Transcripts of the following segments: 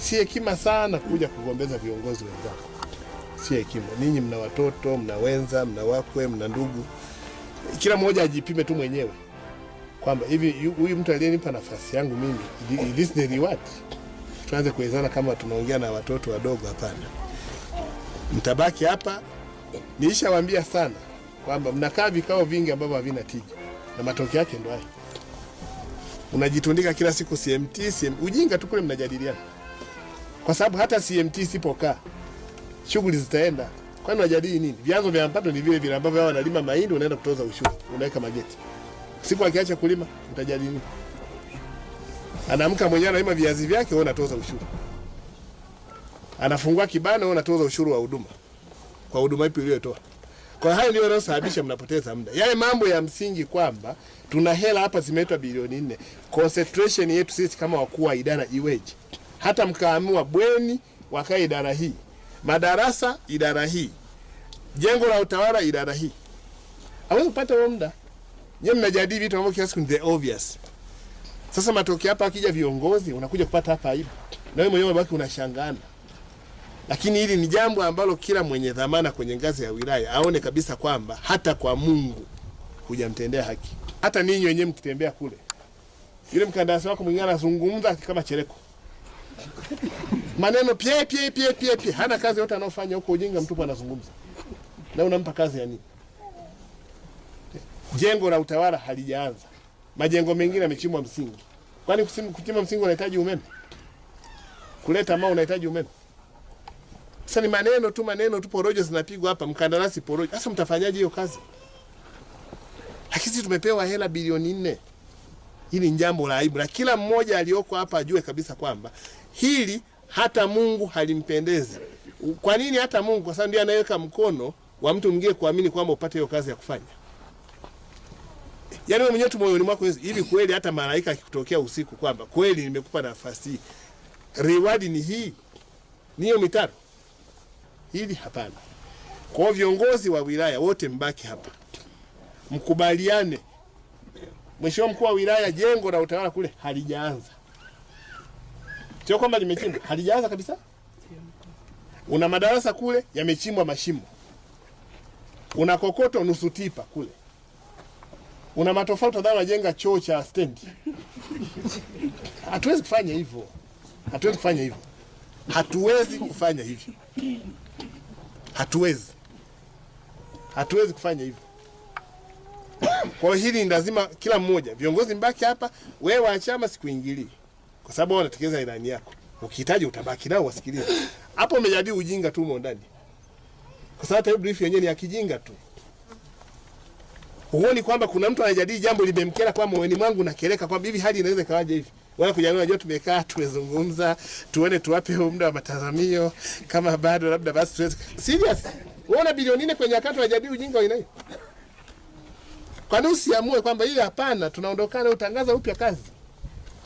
Si hekima sana kuja kugombeza viongozi wenzako, si hekima. Ninyi mna watoto, mna wenza, mna wakwe, mna ndugu. Kila mmoja ajipime tu mwenyewe kwamba hivi huyu mtu aliyenipa nafasi yangu mimi, is this the reward? Tuanze kuelezana kama tunaongea na watoto wadogo? Hapana, mtabaki hapa. Nilishawaambia sana kwamba mnakaa vikao vingi ambavyo havina tija na matokeo yake ndo haya. Unajitundika kila siku CMT, CM, ujinga tu kule mnajadiliana, kwa sababu hata CMT isipokaa shughuli zitaenda. Kwani unajadili nini? Vyanzo vya mapato ni vile vile ambavyo hao wanalima mahindi, unaenda kutoza ushuru, unaweka mageti. Siku akiacha kulima mtajadili nini? Anaamka mwenyewe analima viazi vyake, wewe unatoza ushuru. Anafungua kibanda, wewe unatoza ushuru wa huduma. Kwa huduma ipi uliyotoa? Kwa hayo ndio yanayosababisha mnapoteza muda. Yale mambo ya msingi kwamba tuna hela hapa zimeitwa bilioni 4. Concentration yetu sisi kama wakuu wa idara iweje? Hata mkaamua bweni wakae idara hii, madarasa idara hii, jengo la utawala idara hii, hawezi kupata huo muda. Nyie mnajadili vitu ambavyo kiasi ni the obvious. Sasa matokeo hapa akija viongozi unakuja kupata hapa aibu, na wewe mwenyewe unabaki unashangana. Lakini hili ni jambo ambalo kila mwenye dhamana kwenye ngazi ya wilaya aone kabisa kwamba hata kwa Mungu hujamtendea haki. Hata ninyi wenyewe mkitembea kule, yule mkandarasi wako mwingine anazungumza kama chereko, maneno pye pye pye pye pye, hana kazi yote anayofanya huko, ujinga mtupu anazungumza, na unampa kazi ya nini? Jengo la utawala halijaanza, majengo mengine yamechimbwa msingi. Kwani kuchimba msingi unahitaji umeme? Kuleta mawe unahitaji umeme? Sasa ni maneno tu, maneno tu, porojo zinapigwa hapa, mkandarasi porojo. Sasa mtafanyaje hiyo kazi? Lakini sisi tumepewa hela bilioni 4. Hili ni jambo la aibu, na kila mmoja aliyoko hapa ajue kabisa kwamba hili hata Mungu halimpendezi. Kwa nini hata Mungu? Kwa sababu ndiye anayeweka mkono wa mtu mwingine kuamini kwamba upate hiyo kazi ya kufanya. Yaani wewe mwenyewe tu moyoni mwako hivi kweli hata malaika akikutokea usiku kwamba kweli nimekupa nafasi hii, reward ni hii, ni hiyo mitaro? Hili hapana. Kwa hiyo viongozi wa wilaya wote mbaki hapa, mkubaliane. Mheshimiwa mkuu wa wilaya, jengo la utawala kule halijaanza, sio kwamba limechimbwa, halijaanza kabisa. Una madarasa kule yamechimbwa mashimo, una kokoto nusu tipa kule, una matofali tadhani unajenga choo cha stendi. Hatuwezi kufanya hivyo, hatuwezi kufanya hivyo, hatuwezi kufanya hivyo, hatuwezi, hatuwezi kufanya hivyo. Kwa hiyo hili ni lazima kila mmoja, viongozi mbaki hapa, wewe wa chama sikuingilii, kwa sababu wao wanatekeleza ilani yako. Ukihitaji utabaki nao wasikilize. Hapo umejadili ujinga tu humo ndani, kwa sababu hata brief yenyewe ni ya kijinga tu. Huoni kwamba kuna mtu anajadili jambo limemkera kwa moyoni mwangu nakereka kwamba hivi hali inaweza ikawaje hivi? Wala kujadili, unajua tumekaa tumezungumza, tuone tuwape huu muda wa matazamio kama bado labda basi tuweze. Serious? Unaona bilioni 4 kwenye akaunti unajadili ujinga wa aina hiyo? Kwa nini usiamue kwamba hili hapana, tunaondokana, utangaza upya kazi?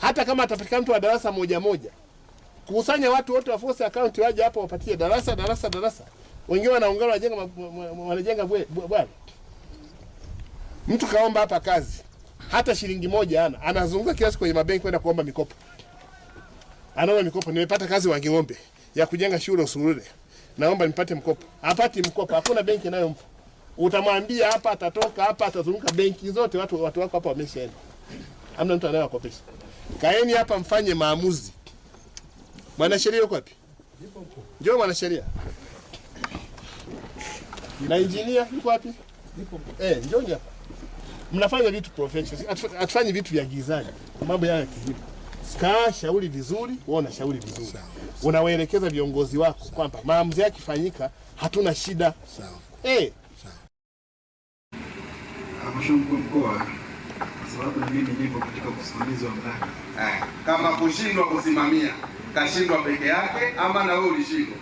Hata kama atapatikana mtu wa darasa moja moja, kusanya watu wote wa force account waje hapa wapatie darasa darasa darasa. Wengine wanaungana wanajenga bwana. Mtu kaomba hapa kazi, hata shilingi moja hana, anazunguka kila siku kwenye mabenki kwenda kuomba mikopo. Anaomba mikopo, nimepata kazi Wanging'ombe ya kujenga shule Usurule, naomba nipate mkopo. Hapati mkopo, hakuna benki inayompa. Utamwambia hapa, atatoka hapa, atazunguka benki zote, watu wako hapa wameshaenda, hamna mtu anayewakopesha. Kaeni hapa mfanye maamuzi. Mwanasheria yuko wapi? Njoo mwanasheria. Na engineer yuko wapi? Njoo hapa. Mnafanya vitu professional. Hatufanyi vitu vya gizani. Mambo yaya kijibu. Kaa shauri vizuri, wewe unashauri vizuri. Unawaelekeza viongozi wako kwamba maamuzi yakifanyika hatuna shida. Sawa. Sawa. Mheshimiwa Mkuu wa Mkoa, kwa sababu na mimi nipo katika usimamizi wa mradi. Kama kushindwa kusimamia, kashindwa peke yake ama na wewe ulishindwa?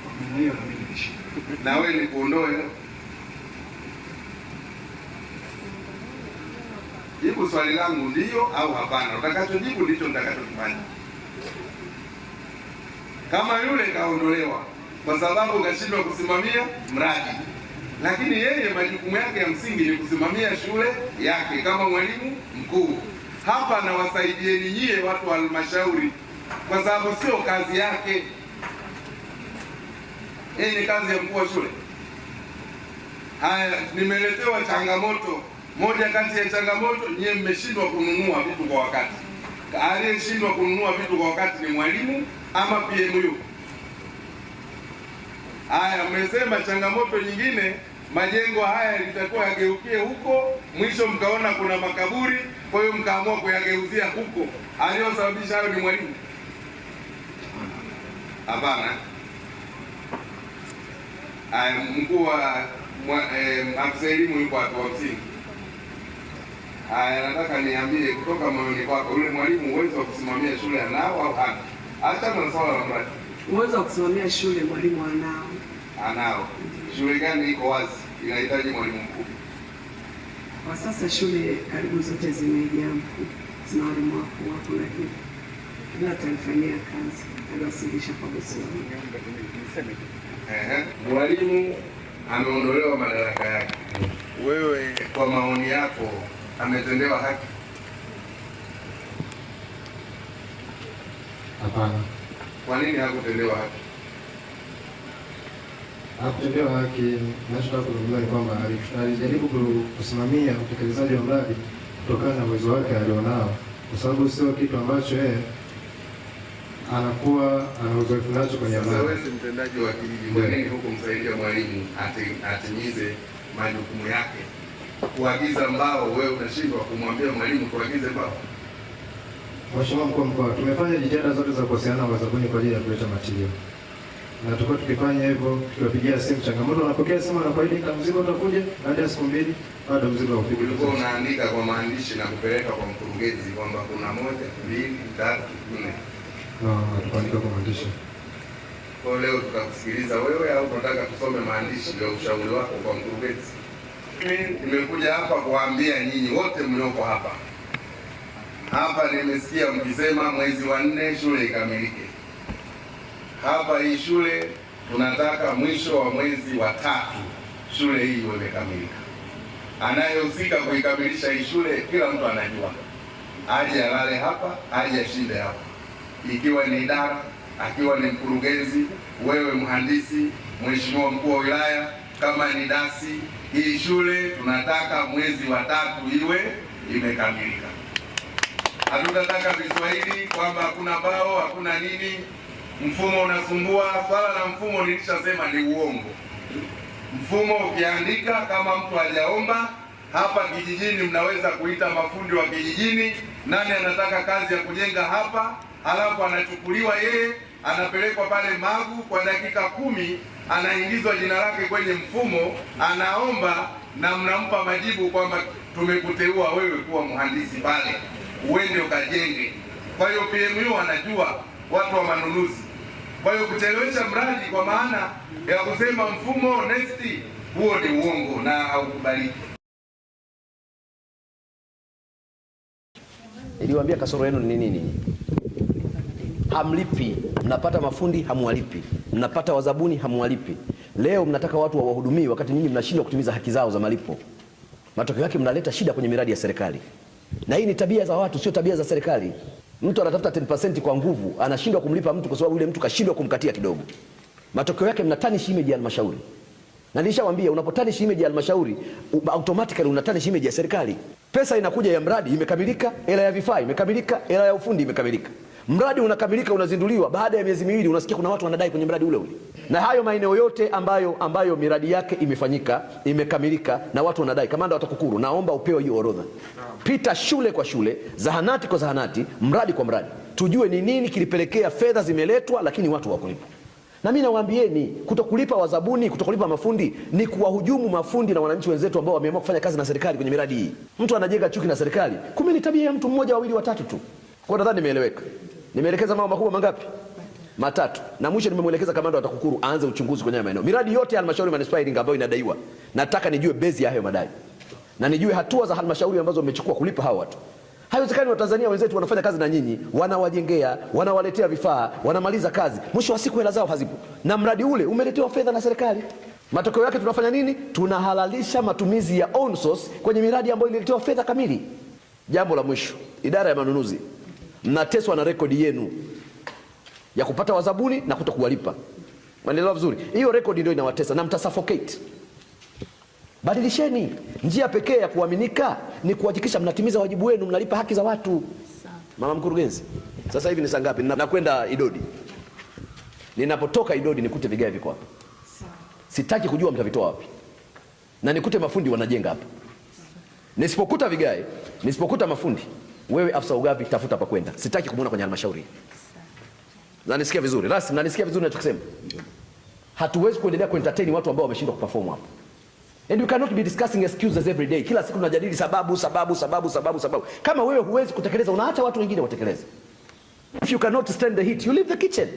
Kwa maana hiyo na mimi nilishindwa. Na wewe ni kuondoe. Jibu swali langu ndio au hapana. Utakachojibu ndicho nitakachokifanya. Kama yule kaondolewa kwa sababu kashindwa kusimamia mradi, lakini yeye majukumu yake ya msingi ni kusimamia shule yake kama mwalimu mkuu. Hapa nawasaidieni nyie watu wa halmashauri. Kwa sababu sio kazi yake. Hii ni kazi ya mkuu wa shule. Haya, nimeletewa changamoto. Moja kati ya changamoto, nyie mmeshindwa kununua vitu kwa wakati. Aliyeshindwa kununua vitu kwa wakati ni mwalimu ama PMU. Haya, mmesema changamoto nyingine, majengo haya yalitakiwa yageukie huko, mwisho mkaona kuna makaburi, kwa hiyo mkaamua kuyageuzia huko. Aliyosababisha hayo ni mwalimu? Hapana. Haya, mkuu wa afisa elimu yuko hapo wa msingi. Haya, nataka niambie kutoka moyoni kwako, yule mwalimu uwezo wa kusimamia shule anao au hana? Acha na swala la mradi. Uwezo wa kusimamia shule mwalimu anao. Anao. Shule gani iko wazi inahitaji mwalimu mkuu? Kwa sasa shule karibu zote zimejaa mkuu, zina walimu wakuu hapo, lakini kila atalifanyia kazi, aliwasilisha kwa bosi wangu. Mwalimu ameondolewa madaraka yake. Wewe kwa maoni yako ametendewa haki? Hapana. Kwa nini hakutendewa haki? Hakutendewa haki, ninachotaka kuzungumza ni kwamba alijaribu kusimamia utekelezaji wa mradi kutokana na uwezo wake alionao, kwa sababu sio kitu ambacho yeye anakuwa ana uzoefu nacho kwenye Sasa mradi. wewe si mtendaji wa kijiji, kwa nini hukumsaidia mwalimu atimize majukumu yake? Kuagiza mbao, wewe unashindwa kumwambia mwalimu tuagize mbao? Mheshimiwa Mkuu wa Mkoa, tumefanya jitihada zote za kuwasiliana na wazabuni kwa ajili ya kuleta matirio. Na tulikuwa tukifanya hivyo, tukiwapigia simu, changamoto wanapokea simu, wanakuahidi kama mzigo utakuja, baada ya siku mbili bado mzigo haufiki. Ulikuwa unaandika kwa maandishi na kupeleka kwa mkurugenzi kwamba kuna 1 2 3 4. No, hatukuandika kwa maandishi. Kwa leo tutakusikiliza wewe au tunataka tusome maandishi ya ushauri wako kwa mkurugenzi? Mimi nimekuja hapa kuwaambia nyinyi wote mlioko hapa. Hapa nimesikia mkisema mwezi wa 4 shule ikamilike. Hapa hii shule tunataka mwisho wa mwezi wa 3 shule hii iwe imekamilika. Anayehusika kuikamilisha hii shule kila mtu anajua. Aje alale hapa, aje ashinde hapa. Ikiwa ni idara, akiwa ni mkurugenzi, wewe mhandisi, mheshimiwa mkuu wa wilaya, kama ni dasi, hii shule tunataka mwezi wa 3 iwe imekamilika. Hatutataka Kiswahili kwamba hakuna bao, hakuna nini, mfumo unasumbua. Swala la mfumo nilishasema ni uongo. Mfumo ukiandika kama mtu hajaomba, hapa kijijini mnaweza kuita mafundi wa kijijini, nani anataka kazi ya kujenga hapa, alafu anachukuliwa yeye, anapelekwa pale Magu kwa dakika 10, anaingizwa jina lake kwenye mfumo, anaomba na mnampa majibu kwamba tumekuteua wewe kuwa mhandisi pale, uende ukajenge. Kwa hiyo PMU anajua watu wa manunuzi. Kwa hiyo kuchelewesha mradi kwa maana ya kusema mfumo nesti, huo ni uongo na haukubaliki. Niliwaambia kasoro yenu ni nini? Hamlipi. Mnapata mafundi hamwalipi, mnapata wazabuni hamwalipi. Leo mnataka watu wawahudumie wakati nyinyi mnashindwa kutimiza haki zao za malipo. Matokeo yake mnaleta shida kwenye miradi ya serikali. Na hii ni tabia za watu, sio tabia za serikali. Mtu anatafuta 10% kwa nguvu, anashindwa kumlipa mtu kwa sababu yule mtu kashindwa kumkatia kidogo. Matokeo yake mnatanish image ya halmashauri. Na nilishawaambia unapotanish image ya halmashauri, automatically unatanish image ya serikali. Pesa inakuja ya mradi imekamilika, hela ya vifaa imekamilika, hela ya ufundi imekamilika. Mradi unakamilika, unazinduliwa, baada ya miezi miwili unasikia kuna watu wanadai kwenye mradi ule ule. Na hayo maeneo yote ambayo miradi yake imefanyika, imekamilika na watu wanadai, kamanda wa TAKUKURU, naomba upewe hiyo orodha. Pita shule kwa shule, zahanati kwa zahanati, mradi kwa mradi. Tujue ni nini kilipelekea fedha zimeletwa lakini watu hawakulipwa. Na mimi nawaambieni, kutokulipa wazabuni, kutokulipa mafundi ni kuwahujumu mafundi na wananchi wenzetu ambao wameamua kufanya kazi na serikali kwenye miradi hii. Mtu anajenga chuki na serikali, kumbe ni tabia ya mtu mmoja, wawili, watatu tu. Kwa nadhani nimeeleweka. Nimeelekeza mambo makubwa mangapi? Matatu. Na mwisho nimemuelekeza kamanda wa TAKUKURU aanze uchunguzi kwenye maeneo. Miradi yote ya halmashauri manispaa Iringa ambayo inadaiwa, nataka nijue base ya hayo madai. Na nijue hatua za halmashauri ambazo mmechukua kulipa hao watu. Haiwezekani Watanzania wenzetu wanafanya kazi na nyinyi, wanawajengea, wanawaletea vifaa, wanamaliza kazi, mwisho wa siku hela zao hazipo. Na mradi ule umeletewa fedha na serikali. Matokeo yake tunafanya nini? Tunahalalisha matumizi ya own source kwenye miradi ambayo ililetewa fedha kamili. Jambo la mwisho, idara ya manunuzi, mnateswa na rekodi yenu. ya kupata wazabuni na kutokuwalipa. Unaelewa vizuri? Hiyo rekodi ndio inawatesa na mtasuffocate. Badilisheni. Njia pekee ya kuaminika ni kuhakikisha mnatimiza wajibu wenu, mnalipa haki za watu. Mama mkurugenzi, sasa hivi ni saa ngapi? Nakwenda Idodi. Ninapotoka Idodi nikute vigae viko hapa. Sitaki kujua mtavitoa wapi. Na nikute mafundi wanajenga hapa. Nisipokuta vigae, nisipokuta mafundi, wewe afisa ugavi tafuta pa kwenda. Sitaki kumuona kwenye halmashauri. Nanisikia vizuri? Rasmi, nanisikia vizuri ninachokisema? Hatuwezi kuendelea kuentertain watu ambao wameshindwa kuperform hapa. And we cannot be discussing excuses every day. Kila siku tunajadili sababu, sababu, sababu, sababu, sababu. Kama wewe huwezi kutekeleza, unaacha watu wengine watekeleze. If you cannot stand the heat, you leave the kitchen.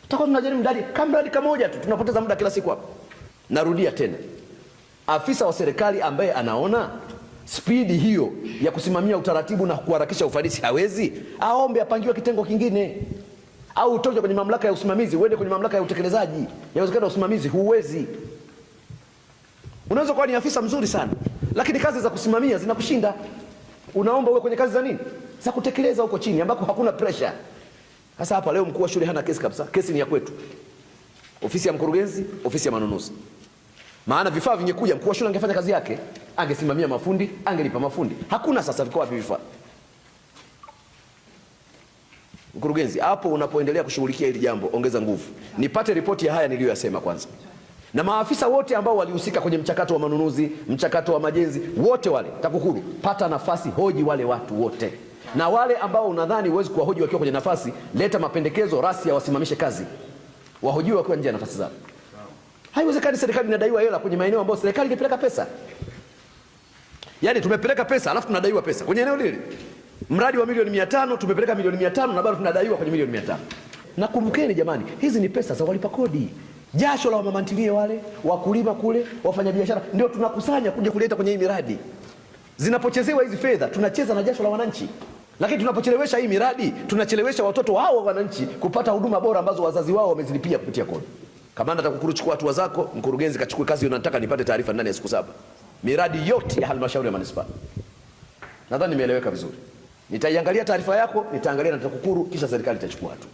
Tutakuwa tunajadili mradi kama mradi kamoja tu, tunapoteza muda kila siku hapa. Narudia tena. Afisa wa serikali ambaye anaona spidi hiyo ya kusimamia utaratibu na kuharakisha ufanisi hawezi, aombe apangiwe kitengo kingine, au utoke kwenye mamlaka ya usimamizi uende kwenye mamlaka ya utekelezaji. Yawezekana usimamizi huwezi. Unaweza kuwa ni afisa mzuri sana, lakini kazi za kusimamia zinakushinda. Unaomba uwe kwenye kazi za nini? Za kutekeleza huko chini ambako hakuna pressure. Sasa hapa leo mkuu wa shule hana kesi kabisa. Kesi ni ya kwetu. Ofisi ya mkurugenzi, ofisi ya manunuzi. Maana vifaa vingekuja, mkuu wa shule angefanya kazi yake, angesimamia mafundi, angelipa mafundi. Hakuna sasa, viko wapi vifaa? Mkurugenzi, hapo unapoendelea kushughulikia hili jambo, ongeza nguvu. Nipate ripoti ya haya niliyoyasema kwanza. Na maafisa wote ambao walihusika kwenye mchakato wa manunuzi, mchakato wa majenzi, wote wale, TAKUKURU, pata nafasi, hoji wale watu wote. Na wale ambao unadhani huwezi kuwahoji wakiwa kwenye nafasi, leta mapendekezo rasmi wasimamishe kazi. Wahojiwe wakiwa nje ya nafasi zao. Haiwezekani serikali inadaiwa hela kwenye maeneo ambayo serikali ilipeleka pesa. Yaani tumepeleka pesa alafu tunadaiwa pesa kwenye eneo lile. Mradi wa milioni 500 tumepeleka milioni 500 na bado tunadaiwa kwenye milioni 500. Na kumbukeni jamani, hizi ni pesa za walipa kodi. Jasho la mama ntilie wale, wakulima kule, wafanyabiashara ndio tunakusanya kuja kuleta kwenye hii miradi. Zinapochezewa hizi fedha, tunacheza na jasho la wananchi. Lakini tunapochelewesha hii miradi, tunachelewesha watoto hao wa wananchi kupata huduma bora ambazo wazazi wao wamezilipia kupitia kodi. Kamanda TAKUKURU, chukua hatua zako, mkurugenzi kachukue kazi, unataka nipate taarifa ndani ya siku 7. Miradi yote ya halmashauri ya manispaa. Nadhani nimeeleweka vizuri. Nitaiangalia taarifa yako, nitaangalia na TAKUKURU, kisha serikali itachukua hatua.